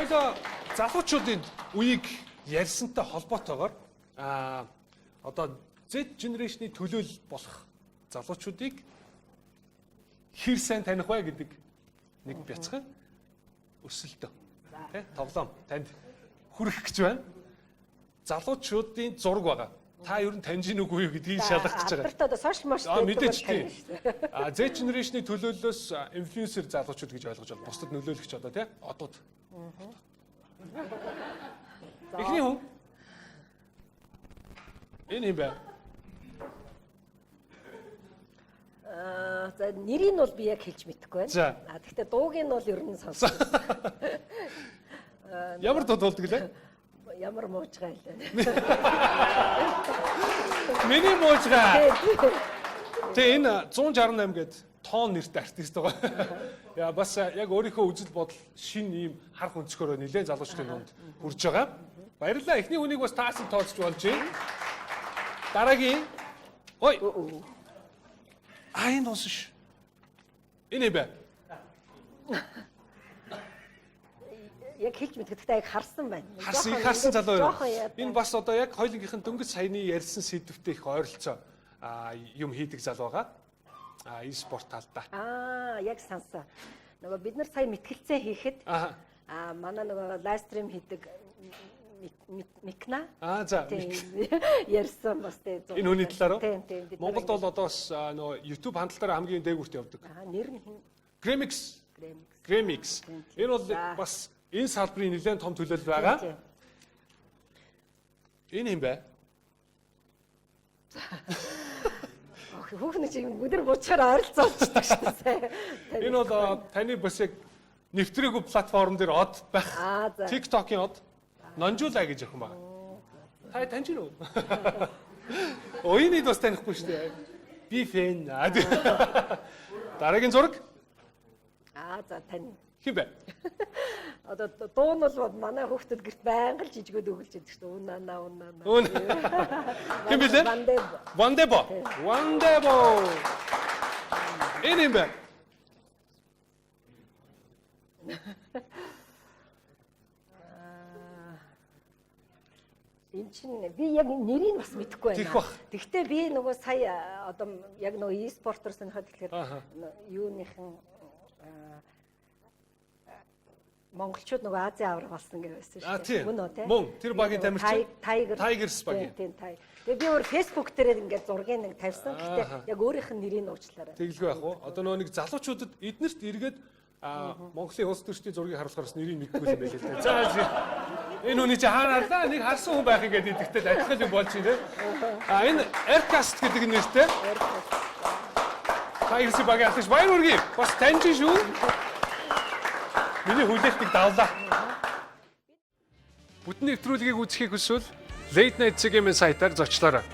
Хоёлоо залуучуудын үеийг ярьсантай холбоотойгоор одоо Z generation-ы төлөөлөл болох залуучуудыг хэр сайн таних вэ гэдэг нэг бяцхан өсөлтөө тий тоглоом танд хүргэх гэж байна. Залуучуудын зураг байгаа. Та ер нь таньж гин үгүй юу гэдгийг шалгах гэж байгаа. Алдартай одоо сошиал маш мэдээж тийм. Z generation-ы төлөөллөөс инфлюенсер залуучууд гэж ойлгож байна. Бусдад нөлөөлөгч одоо тий одууд. Эхний хүн. Энэ юм бэ? За нэрийг нь бол би яг хэлж мэдэхгүй байна. Гэхдээ дууг нь бол ер нь сонссон. Ямар дуу дуулдаг лээ? Ямар муужгай лээ. Миний муужгай. Тэгээ энэ 168 гээд тоон нэртэй артист байгаа. Яа бас яг өөрийнхөө үзэл бодол шин ийм харах өнцгөөрөө нэлээд залуучдын дунд хүрж байгаа. Баярлалаа. Эхний хүнийг бас таасан тооцож болж байна. Дараагийн. Ой. Энэ дуус ш. Энэ юм бэ? Яг хэлж мэддэг. Гэхдээ яг харсан байна. Харсан залуу юм. Энэ бас одоо яг хоёулынгийнх нь дөнгөж саяны ярьсан сэдвтэй их ойролцоо юм хийдэг залуу байгаа. E-спорт талдаа. Яг сансан. Нөгөө бид нар сая мэтгэлцээ хийхэд манай нөгөө лайв стрим хийдэг Микна. За. Ярьсан бас тий. Энэ хүний талаар уу? Тийм. Монголд бол одоо бас нөгөө YouTube хандлтаараа хамгийн дээгүүрт явдаг. Нэр нь хэн? Gramix. Gramix. Энэ бол бас энэ салбарын нэлээд том төлөөлөл байгаа. Энэ юм бэ? Хүүхэн чи өдөр буучаар ойролцоолчихдаг шүү дээ. Энэ бол таны бас яг нэвтрээгүй платформ дээр од байх. TikTok-ийн од. Нонжуулаа гэж охин байна. Та таньж гинүү? Оюуныг бас танихгүй шүү дээ. Би фэн. Дараагийн зураг. За тань. Хэн бэ? Одоо дуу нь бол манай хүүхдүүд гэрт байнга л жижигүүд өгөлж байдаг шүү дээ. Унаа унаа. Хэн бэ лээ? Вандебо. Вандебо. Энэ юм бэ? Энэ чинь би яг нэрийг бас мэдэхгүй байна. Гэхдээ би нөгөө сая одоо яг нөгөө e-спортоор сонирхоод тэгэхээр юуныхан монголчууд нөгөө Азийн аварга болсон гэж байсан шүү дээ. Мөн үү те? Мөн тэр багийн тамирчин Tigers багийн. Тийм тай. Тэгээ би өөр Facebook дээрээ ингээд зургийг нэг тавьсан. Гэхдээ яг өөрийнх нь нэрийг уучлаарай. Тэгэлгүй яах вэ? Одоо нөгөө нэг залуучуудад эднэрт эргээд Монголын улс төрчдийн зургийг харуулахаар бас нэрийг мэдэхгүй юм байл л дээ. За энэ хүний чи хаана харлаа? Нэг харсан хүн байх ингээд идэхтэй л адилхан юм болж байна те. Энэ Aircast гэдэг нэртэй. Tigers багийн ахлагч баяр хүргэе. Бас таньж шүү. Миний хүлээлтийг давлаа. Бүтэн нэвтрүүлгийг үзэхийг хүсвэл Late Night CGM-ийн сайтаар зочлоорой.